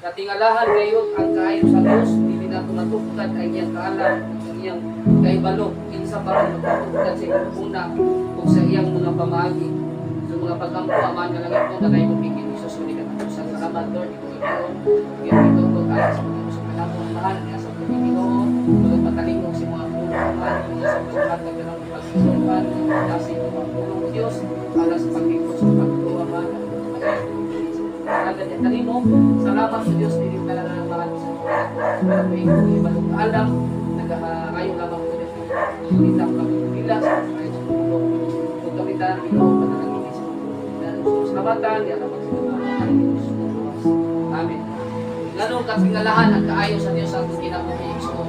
Katingalahan gayud ang kaayo sa Dios, dili nato matugkad ang iyang kaalam, ang iyang kahibalo, kinsa ba ang magpatugkad sa iyang una ug sa iyang mga pamaagi. So mga pagampo, Ama nga langit ko, dalay mo pigil Jesus uli ka sa salamat, Lord, ito ito, yung ito ko sa pag sa kanamong mahal, niya sa pagiging magpatalingog sa mga pulong, mahal, niya sa paghatag ng pagsusupan, kasi mga pulong Diyos, para sa pag-ikot sa pagtuwa, mahal, talaga niya kanino. Salamat sa Diyos, dili talaga ng mahal sa mga ibalong kaalam, nagkahayo lamang sa Diyos, kita kami pila sa mga sa pulong. Kung kami tanan, Ginoo, panalangin sa salamatan, di alam sa Amen. Nganong katingalahan ang kaayo sa Dios sa atong kinabuhi, igsoon?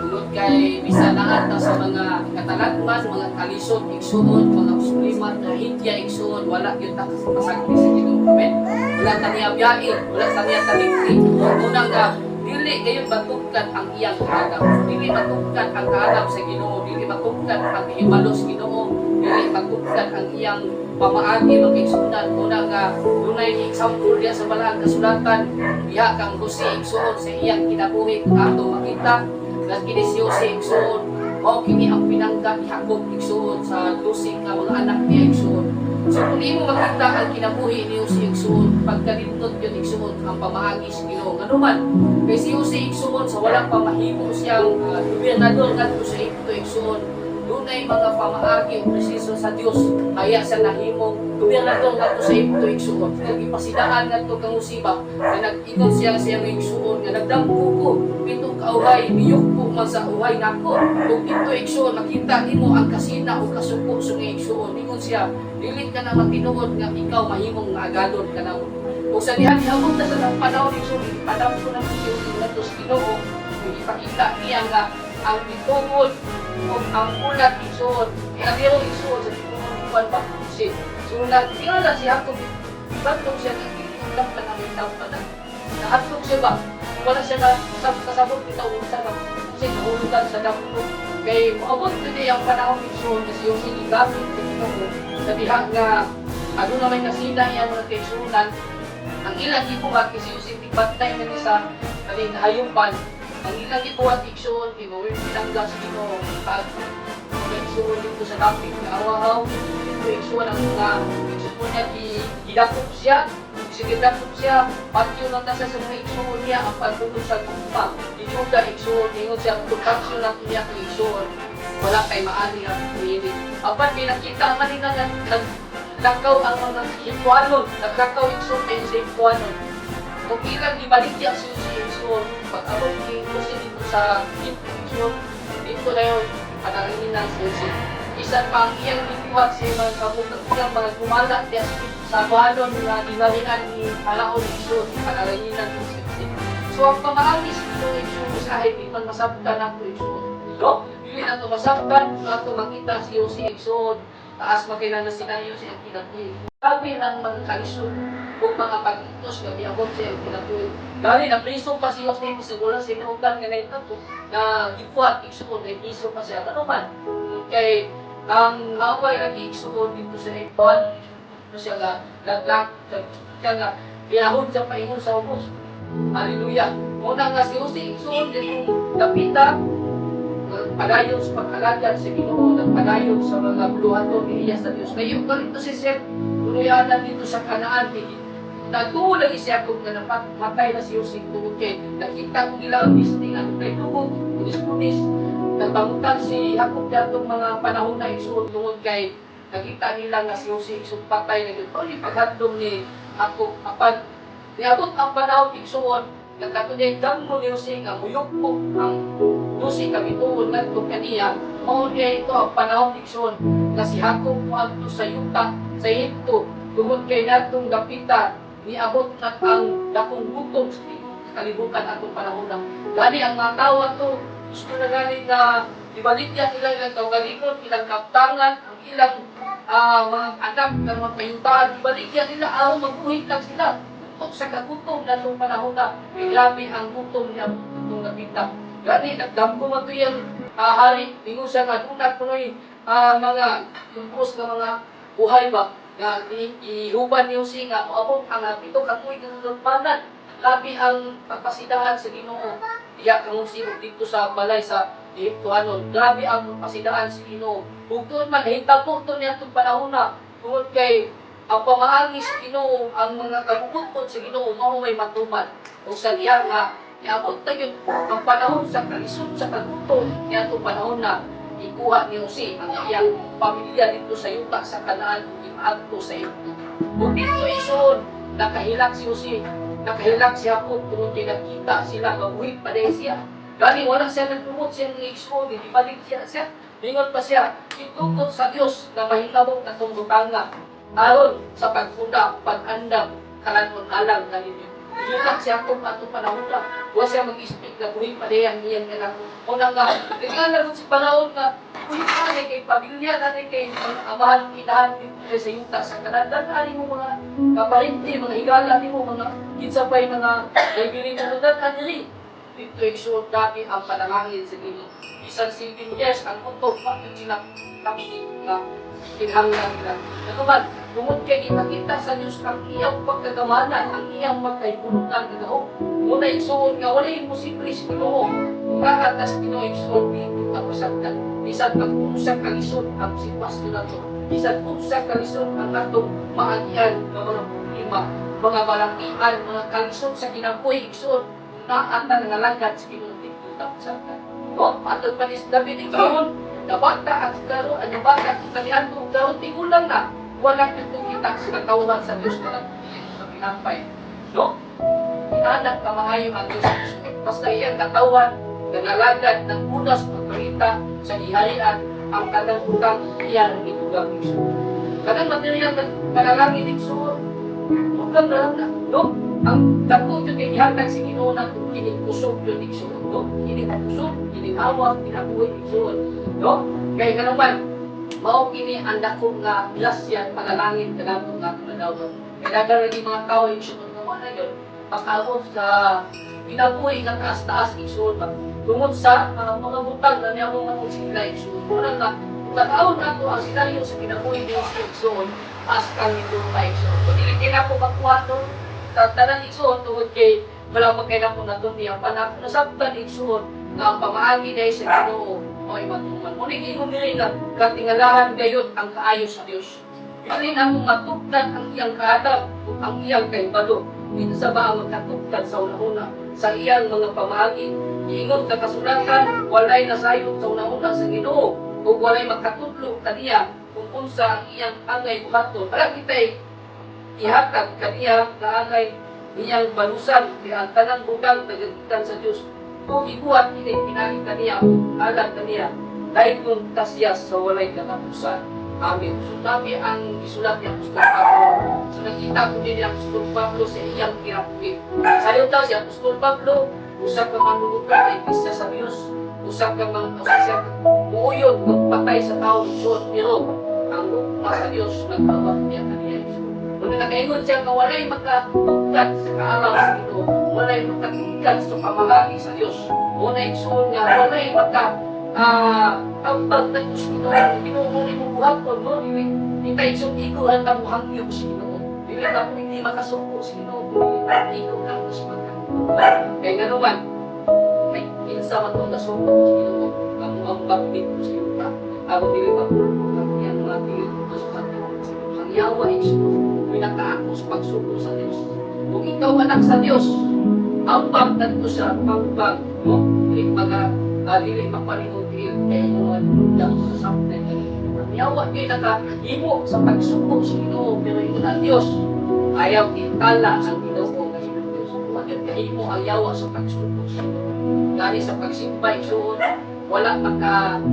Tungod kay bisan naa ta sa mga katalagman, mga kalisod, igsoon, mga problema, trahedya, igsoon, wala gyud ta pasagdi sa Ginoo. Amen. Wala ta niya biyain, wala ta niya talikti. Una nga dili kayo matugkad ang iyang kaalam. Dili matugkad ang kaalam sa Ginoo, dili matugkad ang hibalo sa Ginoo, dili matugkad ang iyang pamaagi, mga kaigsuonan. Una nga dunay example diya sa Balaang Kasulatan diha kang Jose, igsuon, sa iyang kinabuhi. Ato makita nga kini si Jose, igsuon, mao kini ang pinangga ni Jacob, igsuon, sa 12 ka mga anak niya, igsuon. So kung imo makita ang kinabuhi ni Jose, igsuon, pagkalindot yun, igsuon, ang pamaagi sa Ginoo. Nganuman kay si Jose, igsuon, sa wala pa mahimo siyang gobernador ngadto sa Egypto, igsuon, dunay mga pamaagi o presiso sa Dios kaya sa nahimong gobernador ngadto sa Egypto, igsuon. Nagipasidaan ngadto kang Jose ba nga nag-ingon siya sa iyang igsuon nga nagdamgo ko 7 ka uhay, miyukpo man sa uhay nako. Ug dito, igsuon, makita nimo ang kasina o kasuko sa mga igsuon. Ingon siya, dili ka na matinuod nga ikaw mahimong agalon ka na. Ug sa diha niabot na sa panahon, igsuon, ipadamko na siya ngadto sa Ginoo. Ipakita niya nga ang gitungod o ang ulat, igsuon, inabiro, igsuon, sa gitungod kuan ba si. So nagtingala si Jacob, ibantog siya ng dampa na may dampa na nahadlok siya ba, wala siya na sa kasabot bitaw unsa na kasi nahulugan sa dampo. Kay moabot gyud ang panahon, igsuon, kasi yung sinigamit sa Ginoo sa diha nga aduna may kasina iyang mga kaigsuonan. Ang ilang gibuhat kasi yung tigbantay na ni sa kaning hayupan. Ang ilang gibuhat, igsuon, kay mao pinangga sa Ginoo pag mga igsuon dito sa dapit nga awahaw dito, igsuon, ang mga igsuon niya gidakop siya. Sige, gidakop siya, patyo lang ta sa mga igsuon niya ang pagtulog sa gugma ni Judah, igsuon. Ingon siya, protection lang niya kay igsuon, wala kay maani ang niini. Apan kay nakita man nila nga naglakaw ang mga Egyptuanon, naglakaw, igsuon, kay sa Egyptuanon. Kung ilang ibaligya si Jose, igsuon, pag abot ni Jose dito sa Egypto, igsuon, dito na yun, panalangin si Jose. Isa pa ang iyang gibuhat sa mga kabutang iyang mga gumala diya sa balon nga ginarian ni Faraon, igsuon, panalanginan si Jose. So ang pamaagi sa Ginoo, igsuon, usahay di man masabtan nato, igsuon. No? Dili nato masabtan, ato makita si Jose, igsuon, taas makilala si Jose ang kinabuhi. Grabe ang mga kalisod ug mga pag-itos nga miabot sa iyang kinabuhi. Gani na priso pa si Jose sa wala si Nugan nga naitato na gibuhat, igsuon, na priso pa siya. Ano man kay ang away lagi, igsuon, dito sa Ipon siya nga laglag siya nga pinahon siya paingon sa ubos. Hallelujah. Muna nga si Jose, igsuon, dito dapita padayon sa pag-alagad sa Ginoo, nagpadayon sa mga buluhaton niya sa Dios. Ngayon pa rito si Seth, tuluyanan dito sa Kanaan, kay nagtuo lagi si Jacob nga napatay na si Jose tungod kay nakita ko nila ang bisting ang kay tubog, kunis-kunis. Nagbangutan si Jacob datong mga panahon na, igsuon, tungod kay nakita nila nga si Jose, igsuon, patay na gyud. Mao ni paghandom ni Jacob. Apan niabot ang panahon, igsuon, nga kato niya damo ni Jose nga muyukpo ang 12 ka bituon ngadto kaniya. Mao niya ito ang panahon, igsuon, nga si Jacob moadto sa yuta sa Ehipto tungod kay natong dapita niabot na ang dakong gutom sa kalibutan atong panahon na. Gani ang mga tawo ato gusto na gani na ibaligya nila ilang kaugalingon, ilang kaptangan, ang ilang mga anak ng mga payutaan, ibaligya nila aron magbuhi lang sila. Tungkol sa kagutom na itong panahon na, eh, grabe ang gutom niya itong napita. Gani, nagdamgo man to yung hari, ingon siya nga, duna kuno'y mga tungkos nga mga buhay ba, nga ihuban niyo siya nga, moabot ang 7 ka tuig nga lutmanan. Labi ang pagpasidahan sa Ginoo. Diya kang Jose dito sa balay sa Egyptohanon. Grabe ang pasidaan sa Ginoo. Ug tuon man nahitabo to niya itong panahon na tungod kay ang pamaagi sa Ginoo, ang mga kabubut-on sa Ginoo mao may matuman. Ug sa diha nga niabot na yun ang panahon sa kalisod sa kagutom niya itong panahon na ikuha ni Jose ang iyang pamilya dito sa yuta sa Kanaan ug imaadto sa Egypto. Ug dito, igsoon, nakahilak si Jose, nakahilak si Jacob tungod kay nakita sila nga buhi pa diay siya. Gani wala siya nagtumot siyang igsoon, hindi balik siya siya. Ingon pa siya, itugot sa Dios na mahitabo katong butanga aron sa pagpunda, pag-andam, kalan-on alang kaninyo. Nilak siya Jacob atong panahon na. Wa siya mag-expect na buhi pa diay ang iyang anak. Una nga, tingnan sa panahon nga, buhi pa ni kay pamilya na ni kay mga amahan, inahan dito sa yuta sa Kanaan. Dali mo mga kaparente, mga higala nimo, mga kinsa pa'y mga kaibigan mo, dali diri. Dito, igsoon, dati ang panalangin sa Ginoo. Bisan 7 years ang gutom, bakit sila kapit na kinahanglan nila. Ano man, tungod kay ipakita sa Diyos ang iyang pagkagamanan, ang iyang pagkaibulutan nga gahom. Muna, igsoon, nga wala imposible sa Ginoo. Kaatas Ginoo, igsoon, dito ka pasagdan. Bisan pag unsa kalisod ang sitwasyon nato. Bisan unsa kalisod ang atong maagian nga mga problema, mga balakian, mga kalisod sa kinabuhi, igsoon, naa ta nangalagad sa Ginoo, dito ta pasagdan. No, matod pa ni David, igsoon, nabata ang karo, ang nabata ang kaniadto karon tigulang na, wala kitong kita sa katawhan sa Dios na nagpili sa pinampay. No? Inanak ka maayo ang Diyos. Basta iyang katawan, nangalagad ng unas pagpangita sa giharian, ang kanang utang iyang gitugang, igsoon. Kanang material ng panalangin, igsoon, huwag na lang na, no? Ang dako yun kay gihatag sa Ginoo na kining kusog yun, igsoon, no? Kining kusog, kining awak, kinabuhi, igsoon, no? Kay nga naman, mao kini ang dako nga grasya at panalangin kanato nga atong. Kay daghan lagi mga tao, igsoon, nga wala yun makaabot sa kinabuhi nga taas-taas, igsoon ba? Tungod sa mga butang na niya mo sila, igsoon. Muna nga kung tan-awon nato ang senaryo sa kinabuhi ni Jose, igsoon, as kang ito pa, igsoon. Kung dili kay nako makuha no sa tanan, igsoon, tungod kay wala man kay nako naton niya panak nasabtan, igsoon, nga ang pamaagi dahil sa Ginoo ay matuman. Muna ingon diri nga katingalahan gayud ang kaayo sa Dios. Dili na mo matugdan ang iyang kaadam ug ang iyang kahibalo. Kinsa ba ang magkatugdan sa una-una sa iyang mga pamaagi? Giingon sa kasulatan, walay nasayod sa una-una sa Ginoo ug walay makatudlo kaniya kung unsa ang iyang angay buhaton. Wala kitay ihatag kaniya nga angay niyang balusan kay ang tanang butang nagagikan sa Dios. Kung ibuhat kini pinagi kaniya ug alang kaniya, dayon ta siya sa walay katapusan. Amen. So dami ang gisulat ni Apostol Pablo. So nakita ko din ni Apostol Pablo sa iyang kinabuhi. Sayo daw si Apostol Pablo, usa ka manunukod sa iglesia sa Dios, usa ka mga usa siya muuyod magpatay sa tao, igsoon, pero ang gugma sa Dios nagawat niya kaniya, igsoon. Kung nakaingon siya nga walay makatugkad sa kaalam sa Ginoo, walay makatugkad sa pamaagi sa Dios. Una, igsoon, nga walay maka ambag na sa Ginoo, Ginoo mo nimo buhaton, no? Dili di tayo, igsoon, igo ang tamo hangyo sa Ginoo. Dili ta hindi makasuko sa Ginoo, dili igo lang sa pagka. Kay ngano man, may kinsa man tong nasuko sa Ginoo, ang ambag dito sa yuta. Aron dili mapulbo ang iyang mga tiil sa pagtuo. Ang yawa, igsoon, pinakaako sa pagsuko sa Dios. Kung ikaw anak sa Dios, ambag kadto sa pambag, no? Dili maga dili mapalingon tiil kay imong mga sa something. Ang yawa kay nakahimo sa pagsuko sa Ginoo, pero ingon ang Dios, ayaw tintala ang Ginoo nga imong Dios. Wa gyud kahimo ang yawa sa pagsuko sa Ginoo. Gani sa pagsimba, igsoon, wala maka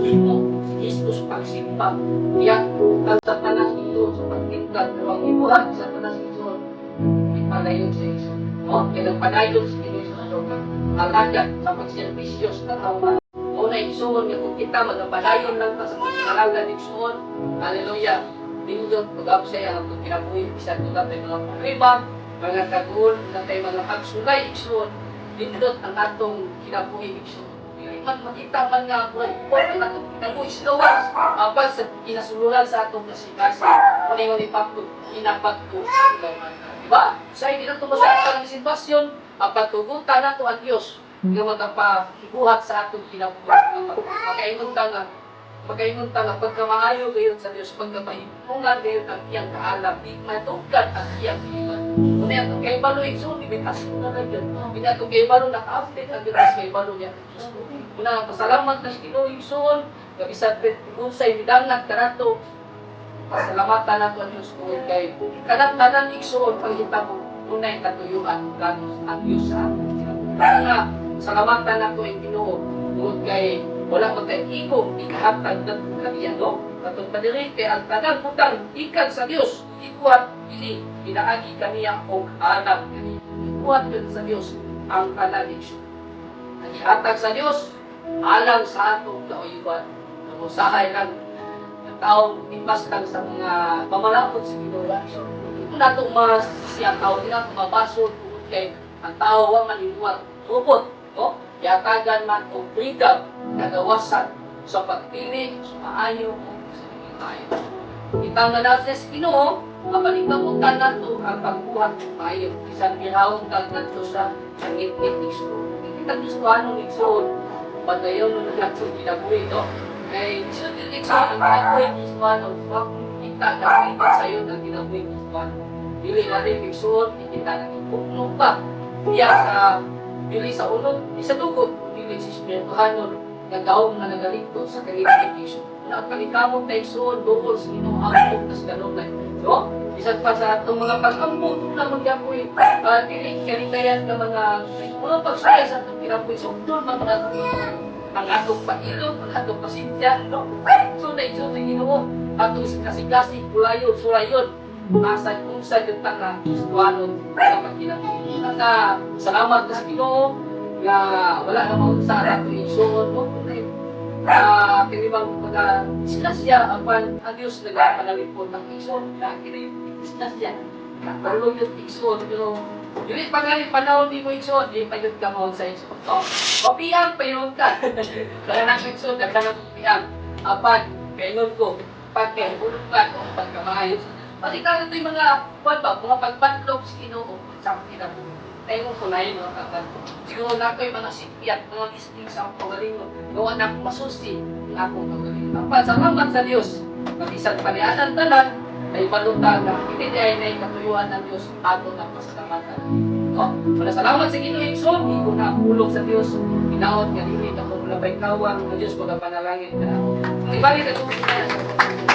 himo si Jesus pagsimba. Iya ang Satanas ito sa pagtingkad, pero ang ibuhat sa Satanas, igsoon, ipadayon sa Jesus. No? Kaya nagpadayon sa Ginoo sa alagad sa pagserbisyo sa katawhan. Una, igsoon, nga kung kita magapadayon lang ta sa pag-alagad, igsoon, hallelujah, nindot pag-absay ang atong kinabuhi bisan kung natay mga problema, mga kaguol, natay mga pagsulay, igsoon, nindot ang atong kinabuhi, igsoon. Dili man makita man nga buhay ang atong kinabuhi sa gawas, apan sa kinasuluran sa atong kasing-kasing, kung ingon ni Pablo, hinapag ko sa ilawan. Diba? Sa hindi na tumasaktan ang sitwasyon, ang pagtugutan nato ang Diyos nga magapabuhat sa atong kinabuhi. Makaingon ta nga pagkamaayo gayon sa Dios, pagkamahipungan gayon ang iyang kaalam, di matugkad ang iyang iman. Kung atong kay balo, igsoon, di may na na yun. Di na atong kay balo naka-update ang Diyos kay balo niya. Una, pasalamat na sa Ginoo, igsoon, nga bisan unsay midangat kanato, pasalamatan nato ang Diyos tungod kay kanang tanan, igsoon, panghitabo dunay katuyuan plano ang Diyos sa ato. Nga salamatan nato ang Ginoo tungod kay wala man tay igo ikahatag na kaniya, no? Katong padiri kay ang tanang butang ikan sa Dios ikuhat ini pinaagi kaniya og anak kaniya. Ikuhat yun sa Dios ang tanan, igsoon. Ang ihatag sa Dios alang sa atong kauyuban. Usahay lang ang tao ipas lang sa mga pamalakot sa Ginoo. Kung nato mas siya tao, di nato mabasol tungod kay ang tao wa man imuhat robot, no? Yatagan man og freedom kagawasan sa pagpili sa maayo o sa dili maayo. Kita nga natin sa Ginoo, mapaningkamutan nato ang pagbuhat ng maayo. Bisan girawon kag nato sa ngit-ngit, igsoon. Kita Kristohanon, igsoon, padayon nun nato kinabuhi, no? Kay igsoon din, igsoon, ang kinabuhi Kristohanon, wa kita na sayo ang kinabuhi Kristohanon. Dili na rin, igsoon, kita nagipugno pa. Iya sa dili sa unod, di sa dugo, dili sa espirituhanon, nga gahom nga nagaligto sa kalipit, igsoon. Na kalikamot na, igsoon, duol sa Ginoo ang tas kanunay. No? Bisan pa sa atong mga pag-ampo na magyapoy, dili kalitayan nga mga pagsulay sa atong kinabuhi. Sugdon man mga ang atong pailog, ang atong pasensya, no? So na igsoon sa Ginoo, atong kasing-kasing kulayon, sulayon, asa unsa gyud ta ka Kristohanon sa pagkinabuhi. Nga salamat sa Ginoo nga wala na sa ato, igsoon, no? Kini bang mga disgrasya, apan ang Dios nagapanalipod ng igsoon na kini disgrasya. Katulog yung igsoon, pero dili pa gani panahon nimo, igsoon, di pa gyud ka mao sa igsoon. No? Mapiyang payon ka. Kaya na igsoon, daghan ang piyang. Apan kaingon ko, pag kay hulog ka o pagkamaayo. Pati ka ito yung mga, kuwan ba, mga pagbanlog sa Ginoo sa kinabuhi. Tayo mo kulay, mga kabanlog. Siguro na ako yung mga sipyat, mga gising sa akong kaugalingon. Gawa na akong masusi ang akong kaugalingon. Apan, salamat sa Dios. Mabisan pa ni anang tanan, ay baluta na hindi ay na katuyuan ng Dios ato ng pasalamatan. No? Wala salamat sa Ginoo, igsoon, hindi ko na pulong sa Dios. Hinaot nga dili ako mulabay kawang ng Dios magapanalangin na. Ibalik ako na.